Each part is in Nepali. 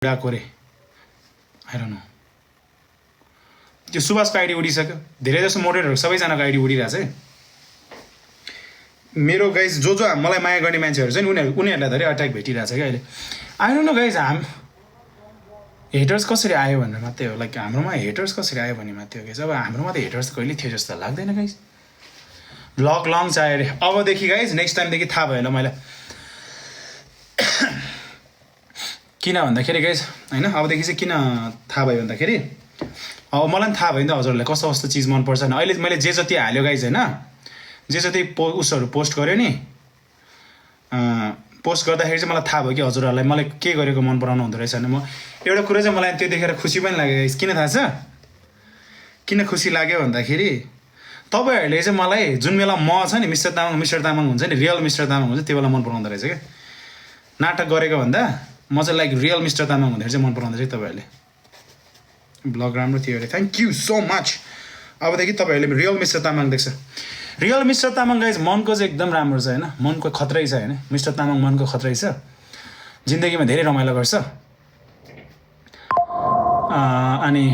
गएको रे आई डोन्ट नो त्यो सुभाषको आइडी उडिसक्यो धेरै जसो मोडरेटरहरू सबैजनाको आइडी उडिरहेछ है मेरो गाइज जो मलाई माया गर्ने मान्छेहरू चाहिँ उनीहरूलाई धेरै अट्याक भेटिरहेछ क्या अहिले I don't know guys haters कसरी आयो भनेर मात्रै हो लाइक हाम्रोमा हेटर्स कसरी आयो भने मात्रै हो गाइज अब हाम्रोमा त हेटर्स कहिले थियो जस्तो लाग्दैन गाइज ब्लक लङ चाहियो अरे अबदेखि गाइज नेक्स्ट टाइमदेखि थाहा भयो ल मैले किन भन्दाखेरि गाइज होइन अबदेखि चाहिँ किन थाहा भयो भन्दाखेरि अब मलाई पनि थाहा भयो नि त हजुरहरूलाई कस्तो कस्तो चिज मनपर्छ नि अहिले मैले जे जति हाल्यो गाइज होइन जे जति उसहरू पोस्ट गर्यो नि पोस्ट गर्दाखेरि चाहिँ मलाई थाहा भयो कि हजुरहरूलाई मलाई के गरेको मन पराउनु हुँदो रहेछ भने म एउटा कुरा चाहिँ मलाई त्यो देखेर खुसी पनि लाग्यो गाइज किन थाहा छ किन खुसी लाग्यो भन्दाखेरि तपाईँहरूले चाहिँ मलाई जुन बेला म छ नि मिस्टर तामाङ हुन्छ नि रियल मिस्टर तामाङ हुन्छ त्यो बेला मन पराउँदो रहेछ क्या नाटक गरेको भन्दा म चाहिँ लाइक रियल मिस्टर तामाङ हुँदाखेरि चाहिँ मन पराउँदो रहेछ तपाईँहरूले ब्लग राम्रो थियो अरे थ्याङ्क यू सो मच अबदेखि तपाईँहरूले रियल मिस्टर तामाङ देख्छ रियल मिस्टर तामाङ गाइज मनको चाहिँ एकदम राम्रो छ होइन मनको खत्रै छ होइन मिस्टर तामाङ मनको खत्रै छ जिन्दगीमा धेरै रमाइलो गर्छ अनि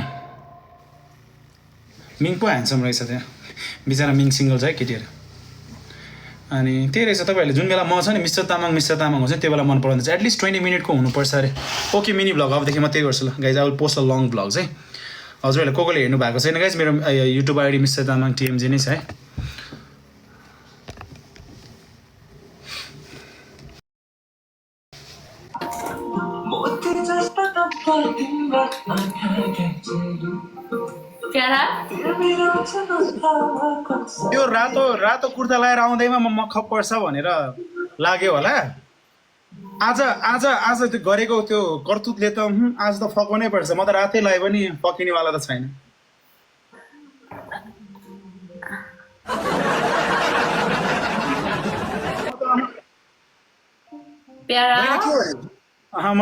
मिङ पो ह्यान्डसम रहेछ त्यहाँ बिचरा मिङ सिङ्गल छ है केटीहरू अनि त्यही रहेछ तपाईँहरूले जुन बेला म छ नि मिस्टर तामाङ हुन्छ त्यो बेला मन पराउँदैछ एटलिस्ट 20 मिनटको हुनुपर्छ अरे ओके मिनी भ्लग अबदेखि म त्यही गर्छु ल गाइज अब पोस्ट लङ भ्लग चाहिँ हजुरहरूले कसले हेर्नु भएको छैन गाइज मेरो युट्युब आइडी मिस्टर तामाङ टिएमजी नै छ है त्यो रातो कुर्ता लगाएर आउँदैमा म खप पर्छ भनेर लाग्यो होला आज त्यो गरेको त्यो कर्तुतले त आज त फकाउनै पर्छ म त रातै लगाए पनि फकिनेवाला त छैन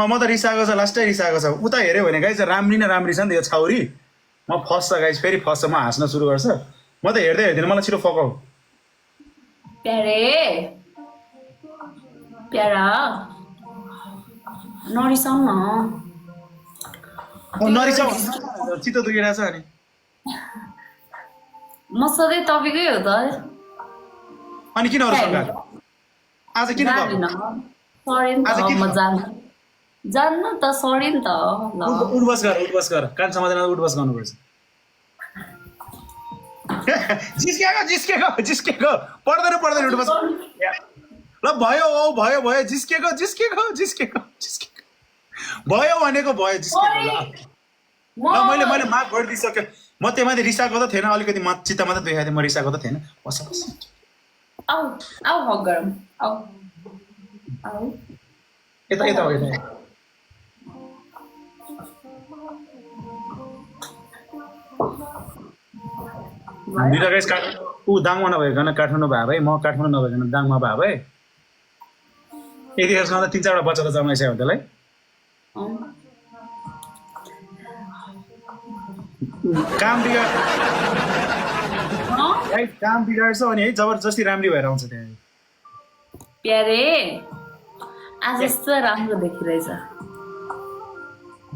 म त रिसाएको छ लास्टै रिसाएको छ उता हेऱ्यो भने गाइज राम्री न राम्री छ नि त यो छाउरी म फस्छ गाइज फेरि फस्छ म हाँस्न सुरु गर्छ म त हेर्दै हेर्दिनँ मलाई छिटो फकाउ प्यारा नरिसाउ न नरिसाउ चित्त दुखिरहेछ अनि म सधैँ तपाईँकै हो त अनि किन अरू सँग आज किन सरी नि त म जान्न त सरी नि त ल उठबस गर कान समाजमा उठबस गर्नुपर्छ जिस्केको पर्दैन उठबस ल भयो जिस्केको भयो भनेको भयो जिस्केको ल मैले माफ गरिदिइसक्यो म त्यहीमाथि रिसाएको त थिएन अलिकति म चित्त मात्रै देखाएको थिएँ म रिसाएको त थिएन बस आऊ हक गरौँ आऊ यता दुईटा गाइस ऊ दाङमा नभइकन काठमाडौँ भए भए म काठमाडौँ नभइकन दाङमा भए भए यतिखेरसम्म त 3-4 वटा बच्चा त जन्माइसक्यो हो त्यसलाई काम बिगाड्छ अनि है जबरजस्ती राम्री भएर आउँछ त्यहाँ प्यारे आज यस्तो राम्रो देखिरहेछ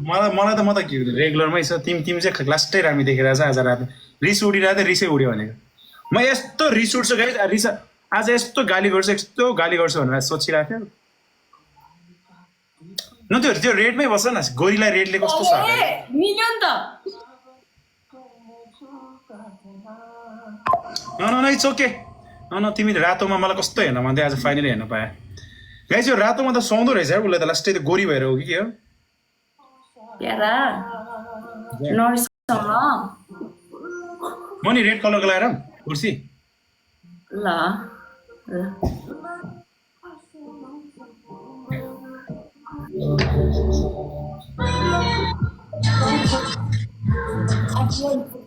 मलाई त म त रेगुलरमै छ तिमी चाहिँ लास्टै राम्री देखिरहेछ आज रात रिस उडिरहेको थियो रिसै उड्यो भनेको म यस्तो रिस उठ्छु गाइस आज यस्तो गाली गर्छु भनेर सोचिरहेको थियो न त्यो रेडमै बस्छ न गोरीलाई रेडले कस्तो छ न इट्स ओके न तिमी रातोमा मलाई कस्तो हेर्न भन्दै आज फाइनली हेर्न पाएँ गाइस यो रातोमा त सुहाउँदो रहेछ है उसलाई त लास्टै त गोरी भएर हो कि के हो म नि रेड कलरको लगाएर कुर्सी ल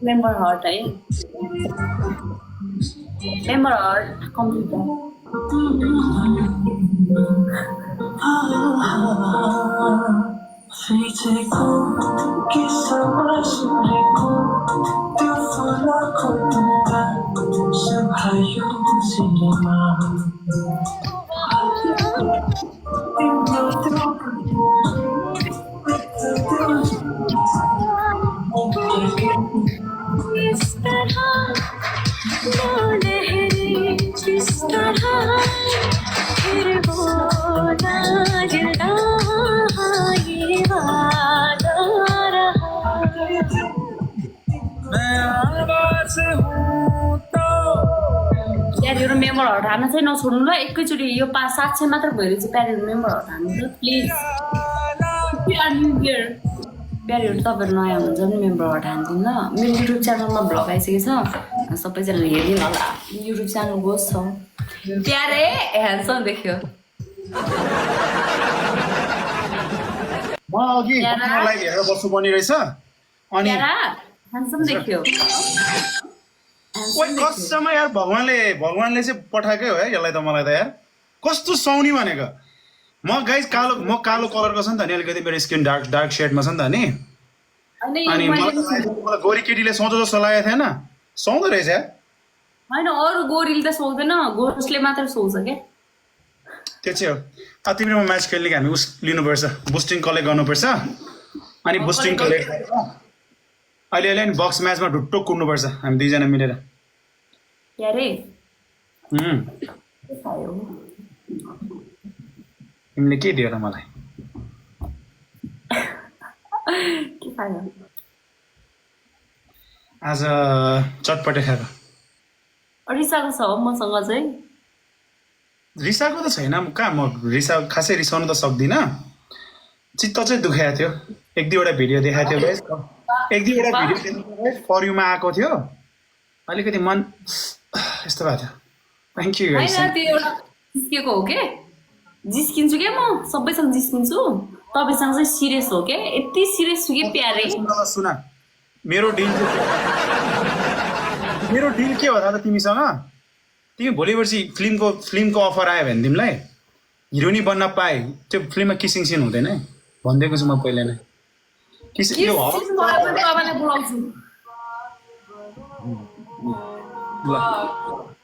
मेम्बर हर्ट है मेम्बर हर्ट कम्प्लिट मेम्बर हटाउन चाहिँ नछोड्नु ल एकैचोटि यो 700 मात्र भइरहेछ प्यारेन्ट मेम्बर हटाउनु ल प्लिज प्यारेन्ट तपाईँहरू नयाँ हुनुहुन्छ नि मेम्बर हटाइदिनु ल मेरो युट्युब च्यानलमा भ्लग आइसकेको छ सबैजनाले हेरिदिनु होला युट्युब च्यानल गोस छ प्यारे ह्यान्डसम देख्यो म अघि लाइभ हेरेर बस्नुपर्ने रहेछ अनि ह्यान्डसम देख्यो ओइ कसम यार भगवानले चाहिँ पठाएकै हो है यसलाई त मलाई त यार कस्तो सुहाउने भनेको म गाइस कालो कलरको छ नि त नि अलिकति मेरो स्किन डार्क सेडमा छ नि त नि अनि मलाई गोरी केटीले सोझो जस्तो लागेको थिएन सुहाउँदो रहेछ यार होइन अरू गोरीले त सोच्दैन गोरसले मात्र सोच्छ क्या त्यो चाहिँ हो तिम्रो म्याच खेल्ने कि हामी उस लिनुपर्छ बुस्टिङ कलेक्ट गर्नुपर्छ अनि बुस्टिङ कलेक्ट अहिले अनि बक्स म्याचमा ढुट्टो कुद्नुपर्छ हामी दुईजना मिलेर तिमीले के दियो र मलाई आज चटपटे खाएको रिसाको छ हो मसँग चाहिँ रिसाएको त छैन कहाँ म खासै रिसाउनु त सक्दिनँ चित्त चाहिँ दुखाएको थियो एक दुईवटा भिडियो देखाएको थियो एक दुईवटा भिडियो फर युमा आएको थियो अलिकति मन यस्तो भएको थियो थ्याङ्क यू जिस्किएको हो के जिस्किन्छु क्या म सबैसँग जिस्किन्छु तपाईँसँग चाहिँ सिरियस हो के यति सिरियस छु कि प्यारे सुन मेरो डिल के हो त तिमीसँग तिमी भोलि पर्सि फिल्मको अफर आयो भने तिमीलाई हिरोइनी बन्न पाए त्यो फिल्ममा किसिङ सिन हुँदैन है भनिदिएको छु म पहिला नै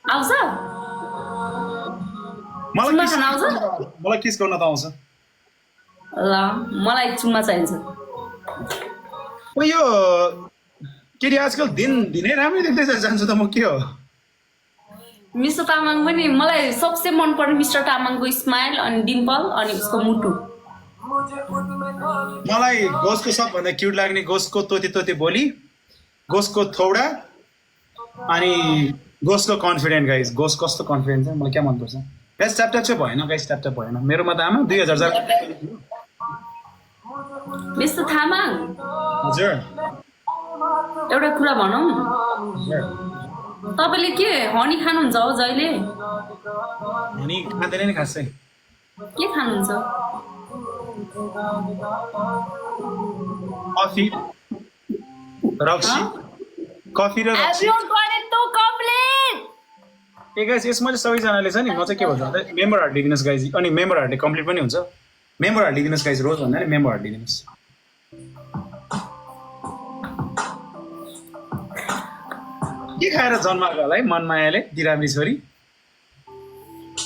आउँछ मलाई किस गर्न त आउँछ ल मलाई चुम्मा चाहिन्छ ओ यो के अरे आजकल दिनै राम्रै देख्दै जान्छ त म के हो मिस्टर तामाङ पनि मलाई सबसे मनपर्ने मिस्टर तामाङको स्माइल अनि डिम्पल अनि उसको मुटु मलाई गोसको सबभन्दा क्युट लाग्ने गोसको तोती बोली गोसको थौडा अनि गोसको कन्फिडेन्ट गाइस गोस कस्तो कन्फिडेन्ट छ मलाई क्या मनपर्छ गाइस ट्याप चाहिँ भएन गाइस ट्याप भएन मेरोमा त आमा 2000 मिस्टर तामाङ हजुर एउटा कुरा भनौँ तपाईँले के हनी खानुहुन्छ हो जहिले हनी खाँदैन नि खासै के खानुहुन्छ कफी रक्सी कफी र रक्सी ए गाइस यसमा चाहिँ सबैजनाले छ नि म चाहिँ के भन्छु भन्दा मेम्बरहरू दिनुहोस् गाइस अनि मेम्बरहरूले कम्प्लिट पनि हुन्छ मेम्बरहरू दिनुहोस् गाइस रोज भन्दा नि मेम्बरहरू दिनुहोस् के खाएर जन्माएको होला है मनमायाले बिरामी छोरी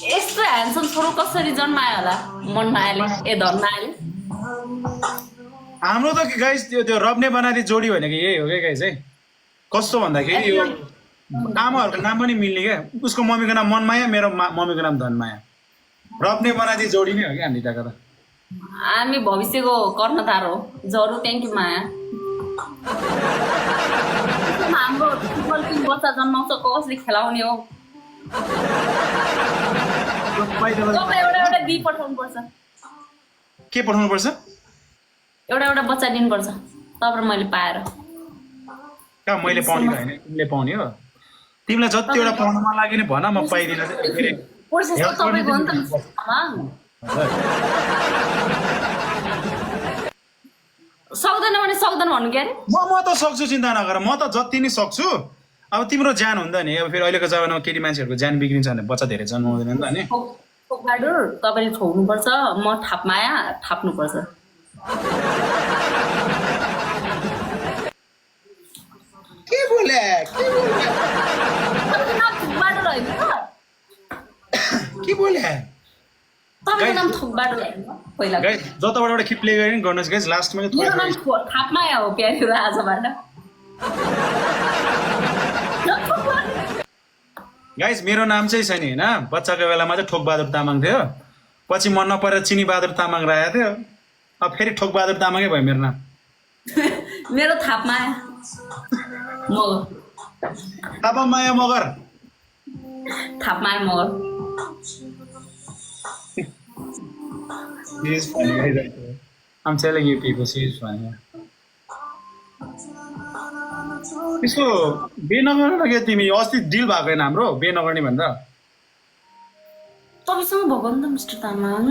यस्तो ह्यान्डसम छोरो कसरी जन्मायो होला मनमायाले ए धनमायाले हाम्रो त गाइस त्यो रब्ने बनादी जोडी भनेको यही हो क्या गाइस है कस्तो भन्दाखेरि यो आमाहरूको नाम पनि मिल्ने क्या उसको मम्मीको नाम मनमाया मेरो मम्मीको नाम धनमाया रब्ने बनादी जोडी नै हो क्या हामी त हामी भविष्यको कर्णधार हो जरु थ्याङ्क यू माया हाम्रो फुटबल टिम बच्चा जन्माउँछ कसले खेलाउने हो एउटा दिइ पठाउनु पर्छ के पठाउनु पर्छ एउटा बच्चा दिनुपर्छ तपाईँ मैले पाएर कहाँ मैले पाउने होइन तिमीले पाउने हो तिमीलाई जति एउटा पाउनु मन लाग्यो नि भन म पाइदिन सक्दैन भने सक्दैन भन्नु के अरे म त सक्छु चिन्ता नगर म त जति नै सक्छु अब तिम्रो ज्यान हुन्छ नि अब फेरि अहिलेको जमानामा केटी मान्छेहरूको ज्यान बिग्रिन्छ भने बच्चा धेरै जन्माउँदैन नि त नि तपाईँले छोड्नुपर्छ म थापमाया थाप्नुपर्छ के बोले के बोले तपाईँको नाम थोकबाट पहिला जताबाट एउटा कि प्ले गरे नि गर्नुहोस् गाइस लास्टमा मेरो नाम थापमाया हो प्यारो आजबाट गाइस मेरो नाम चाहिँ छ नि होइन बच्चाको बेलामा चाहिँ ठोकबहादुर तामाङ थियो पछि मन नपरेर चिनी बहादुर तामाङ राखेको थियो अब फेरि ठोकबहादुर तामाङै भयो मेरो नाम मेरो थापमाया Magar थापामाया Magar थापमा Magar She is funny, guys. I'm telling you people, she is funny. त्यसको बे नगर्नु के तिमी अस्ति डिल भएको होइन हाम्रो बे नगर्ने भनेर तपाईँसँग भएको नि त मिस्टर तामाङ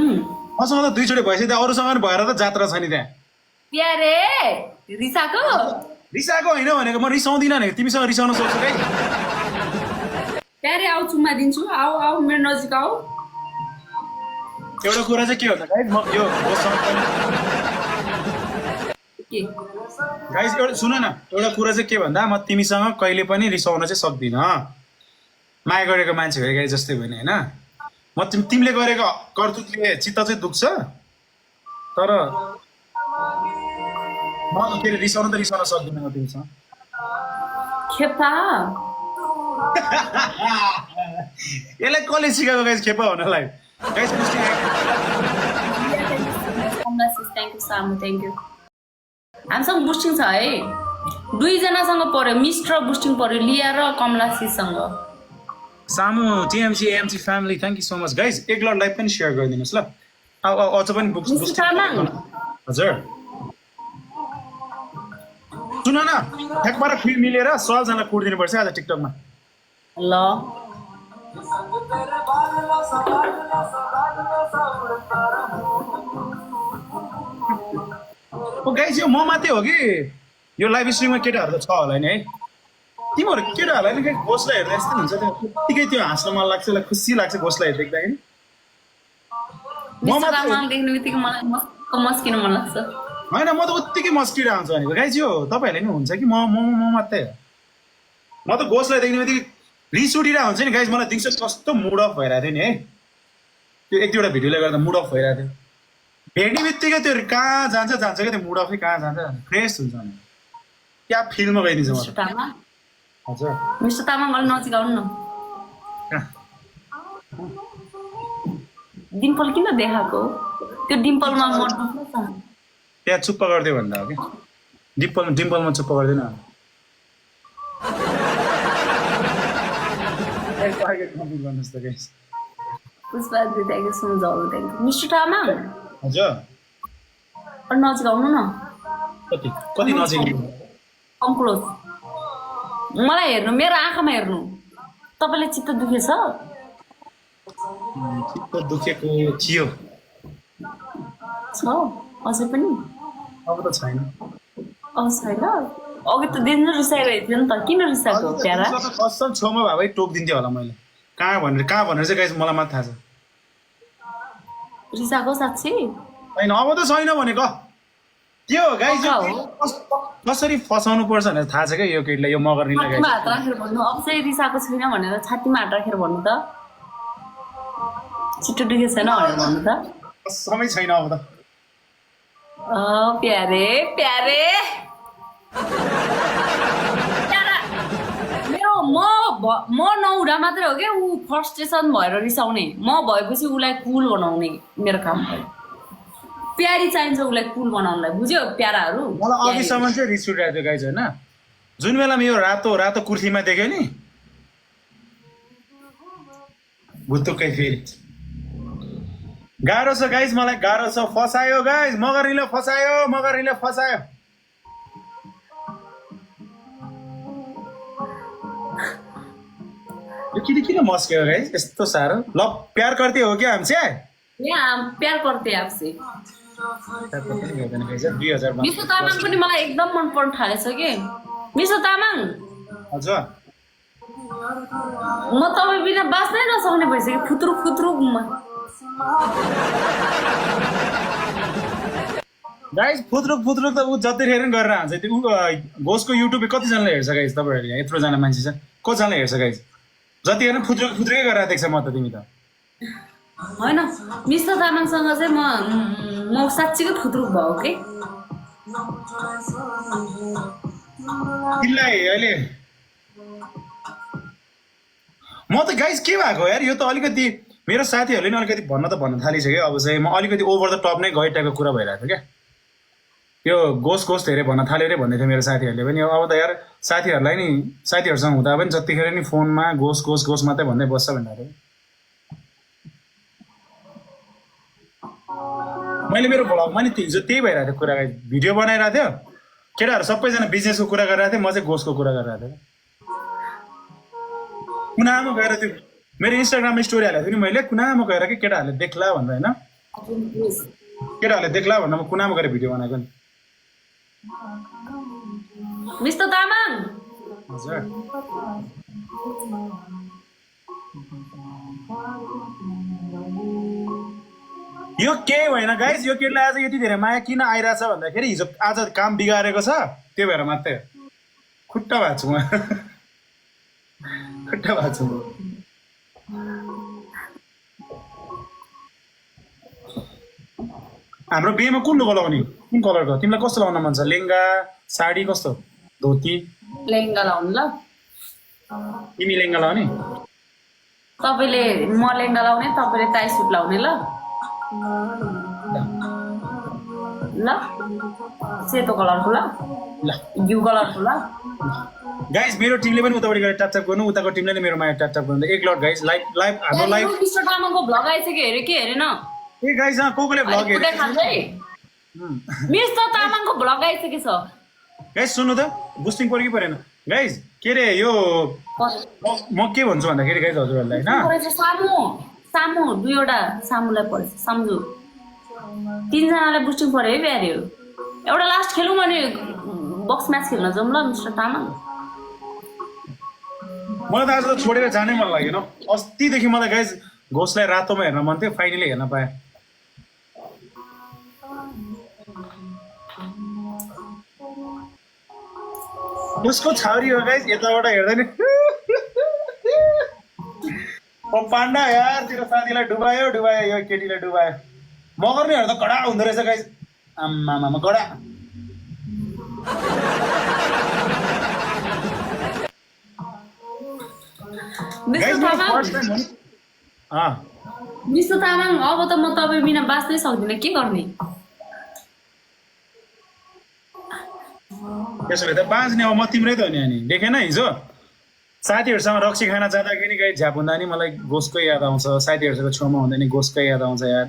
मसँग त दुईचोटि भइसक्यो अरूसँग पनि भएर त जात्रा छ नि त्यहाँ प्यारे रिसाको रिसाएको होइन भनेको म रिसाउँदिनँ नि तिमीसँग रिसाउन सक्छु है प्यारे आऊ चुम्मा दिन्छु आऊ आऊ मेरो नजिक आऊ एउटा कुरा चाहिँ के भन्दा गाइज म यो के गाइज एउटा सुन न एउटा कुरा चाहिँ के भन्दा म तिमीसँग कहिले पनि रिसाउन चाहिँ सक्दिनँ माया गरेको मान्छे हो गाई जस्तै भने होइन म तिमीले गरेको कर्तुतले चित्त चाहिँ दुख्छ तर म फेरि रिसाउन त रिसाउन सक्दिनँ म तिमीसँग खेपा यसलाई कसले सिकाएको गाइज खेपा हुनलाई गाइज थ्याङ्क यू सामु थ्याङ्क यू हामीसँग बुस्टिङ छ है दुईजनासँग पर्यो मिस्टर बुस्टिङ पर्यो लिया र कमलासीसँग सामु TMC MC family thank you so much guys एक लट लाइभ पनि सेयर गरिदिनुहोस् ल अझ पनि बुक्स हजुर सुन न ठ्याकबाट खुइ मिलेर 100 जना कुर्दिनुपर्छ आज टिकटकमा ल गाइज यो म मात्रै हो कि यो लाइभ स्ट्रिममा केटाहरू त छ होला नि है तिमीहरू केटाहरूलाई नि घोसलाई हेर्दा यस्तै हुन्छ त्यतिकै त्यो हाँस्न मन लाग्छ खुसी लाग्छ घोसलाई देख्दाखेरि म मात्रै देख्ने बित्तिकै मलाई मस्किन मन लाग्छ होइन म त उत्तिकै मस्किएर आउँछ भनेको गाइज यो तपाईँहरूले नि हुन्छ कि म मात्रै हो म त घोसलाई देख्ने बित्तिकै रिस उठिरहेको हुन्छ नि गाइज मलाई दिउँसो कस्तो मुड अफ भइरहेको थियो नि है त्यो एक दुईवटा भिडियोले गर्दा मुड अफ भइरहेको थियो भेट्ने बित्तिकै त्यो कहाँ जान्छ क्या त्यो मुड अफै कहाँ जान्छ फ्रेस हुन्छ अनि क्या फिलमा गइदिन्छ म हजुर मिस्टर तामाङ अलि नजिक आउनु न डिम्पल किन देखाएको त्यो डिम्पलमा म त्यहाँ चुप्प गरिदियो भन्दा हो कि डिम्पलमा चुप्प गर्दैन गर्नुहोस् त गाइस पुष्पा दिदी thank you so much all thank you mister Tamang हजुर अलि नजिक आउनु न कति नजिक कम क्लोज मलाई हेर्नु मेरो आँखामा हेर्नु तपाईँले चित्त दुखेछ चित्त दुखेको थियो छ अझै पनि अब त छैन अब छैन अघि त दिन रिसाइरहेको थियो नि त किन रिसाएको प्यारा कसम छेउमा भए टोकिदिन्थ्यो होला मैले कहाँ भनेर चाहिँ गाइस मलाई मात्र थाहा छ रिसाएको साँच्ची होइन अब त छैन भनेको के हो गाइस कसरी फसाउनु पर्छ भनेर थाहा छ क्या यो केटीलाई यो मगर्नीलाई छातीमा हात राखेर भन्नु अब चाहिँ रिसाएको छैन भनेर छातीमा हात राखेर भन्नु त छिटो दुखेको छैन भनेर भन्नु त समय छैन अब त प्यारे प्यारे मेरो म नहुँदा मात्रै हो क्या ऊ फ्रस्ट्रेसन भएर रिसाउने म भएपछि उसलाई कुल बनाउने मेरो काम भयो प्यारी चाहिन्छ उसलाई कुल बनाउनलाई बुझ्यो प्याराहरू मलाई अघिसम्म चाहिँ रिस उठिरहेको थियो गाइज होइन जुन बेलामा यो रातो कुर्तीमा देख्यो नि भुत्तुकै फेरि गाह्रो छ गाइज मलाई गाह्रो छ फसायो गाइज मगरीले फसायो यो किन मस्क्यो गाइज यस्तो साह्रो ल प्यार करते हो क्या हमसे प्यार करते आपसे 2000 मिसो तामाङ पनि मलाई एकदम मन पर्न थालेछ कि मिसो तामाङ हजुर म तपाईँ बिना बाँच्नै नसक्ने भइसक्यो फुत्रुकमा गाइज फुत्रुक त ऊ जतिखेर पनि गरेर हान्छ त्यो घोषको युट्युबमा कतिजनाले हेर्छ गाइज तपाईँहरूले यत्रोजना मान्छे छ कतिजनाले हेर्छ गाइज जतिखेर पनि फुत्रुकै गरेर देख्छ म त तिमी त होइन मिस्टर तामाङसँग चाहिँ म साँच्चीकै फुत्रुक भयो कि तिमीलाई अहिले म त गाइज के भएको यार यो त अलिकति मेरो साथीहरूले नि अलिकति भन्न थालिसक्यो अब चाहिँ म अलिकति ओभर द टप नै गए टाइपको कुरा भइरहेको थियो क्या यो गोस गोस धेरै भन्न थाल्यो अरे भन्दै थियो मेरो साथीहरूले पनि अब त यार साथीहरूलाई नि साथीहरूसँग हुँदा पनि जतिखेर नि फोनमा गोस गोस गोस मात्रै भन्दै बस्छ भनेर मैले मेरो भ्लगमा नि हिजो त्यही भइरहेको थियो कुरा भिडियो बनाइरहेको थियो केटाहरू सबैजना बिजनेसको कुरा गरिरहेको थियो म चाहिँ गोसको कुरा गरिरहेको थिएँ कुनामा गएर त्यो मेरो इन्स्टाग्राममा स्टोरी हालेको थियो नि मैले कुनामा गएर कि केटाहरूले देख्ला भनेर होइन केटाहरूले देख्ला भनेर म कुनामा गएर भिडियो बनाएको नि मिस्टर तामाङ हजुर यो केही होइन गाइस यो केटीलाई आज यति धेरै माया किन आइरहेछ भन्दाखेरि हिजो आज काम बिगारेको छ त्यो भएर मात्रै खुट्टा भएको छु म खुट्टा भएको छु म हाम्रो बिहेमा कुन लुगा लगाउने कुन कलरको तिमीलाई कस्तो लगाउन मन छ लेङ्गा साडी कस्तो धोती लेहेङ्गा लाउनु ल तिमी लेङ्गा लगाउने तपाईँले म लेहेङ्गा लाउने तपाईँले टाई सुट लाउने ल ल सेतो कलरको ल ल घिउ कलरको ल गाइस मेरो टिमले पनि उतापट्टि गएर ट्यापट्याप गर्नु उताको टिमले नै मेरो माया ट्यापट्याप गर्नु एक लट गाइस लाइभ लाइभ हाम्रो लाइभ मिस्टर तामाङको भ्लग आइसक्यो हेरे के हेरेन ए गाइस को कोले भ्लग हेर्छ मिस्टर तामाङको भ्लग आइसकेको छ गाइस सुन्नु त बुस्टिङ पऱ्यो कि परेन गाइस के अरे यो म के भन्छु भन्दाखेरि गाइस हजुरहरूलाई होइन सामु सामु दुईवटा सामुलाई परेछ सम्झु तिनजनालाई बुस्टिङ पऱ्यो है प्याऱ्यो एउटा लास्ट खेलौँ अनि बक्स म्याच खेल्न जाउँ ल मिस्टर तामाङ मलाई त आज त छोडेर जानै मन लागेन अस्तिदेखि मलाई गाइस घोषलाई रातोमा हेर्न मन थियो फाइनली हेर्न पाएँ उसको छाउरी हो गाइस यताबाट हेर्दा नि ओ पाण्डा यार तेरो साथीलाई डुबायो डुबायो यो केटीलाई डुबायो मगर नि हेर्दा कडा हुँदो रहेछ गाइस आम्मामा कडा मिस्टर तामाङ अब त म तपाईँ बिना बाँच्नै सक्दिनँ के गर्ने त्यसो भए त बाँच्ने अब म तिम्रै त हो नि अनि देखेन हिजो साथीहरूसँग रक्सी खान जाँदाखेरि गाई झ्याप हुँदा नि मलाई गोसकै याद आउँछ साथीहरूसँग छेउमा हुँदा नि गोसकै याद आउँछ यार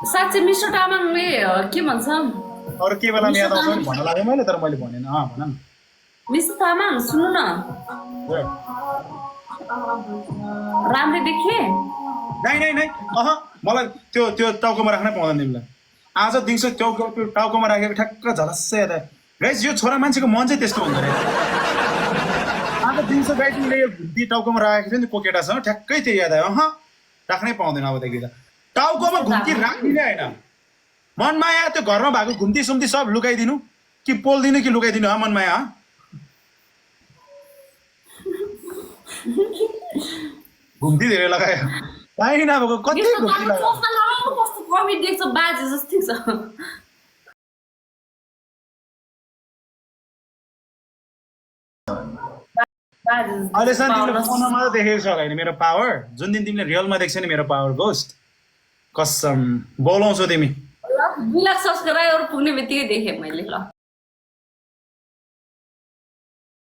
साँच्चै मिस्टर तामाङले के भन्छ अरू के बेला याद आउँछ नि भन्न लाग्यो मैले तर मैले भनेन भन न मिस्टर तामाङ सुन्नु न राम्रै देखे नै नै नै मलाई त्यो त्यो टाउकोमा राख्नै पाउँदैन तिमीलाई आज दिउँसो त्यो टाउकोमा राखेको ठ्याक्क झलस्सै याद आयो गाइस यो छोरा मान्छेको मन चाहिँ त्यस्तो हुँदो रहेछ आज दिउँसो गाई तिमीले यो घुम्ती टाउकोमा राखेको थियो नि को केटासँग ठ्याक्कै त्यो याद आयो राख्नै पाउँदैन अबदेखि त टाउकोमा घुम्ती राखिदिने होइन मनमाया त्यो घरमा भएको घुम्ती सुम्ती सब लुकाइदिनु कि पोल्दिनु कि लुकाइदिनु मनमाया घुम्ती धेरै लगायो काहीँ नभएको कति घुम्ती लगायो कमेडी देख्छ बाजे जस्तै छ अहिलेसम्म तिमीले फोनमा मात्रै देखेको छ होला नि मेरो पावर जुन दिन तिमीले रियलमा देख्छ नि मेरो पावर गोस्ट कसम बोलाउँछौ तिमी 2 लाख सब्सक्राइबर पुग्ने बित्तिकै देखेँ मैले ल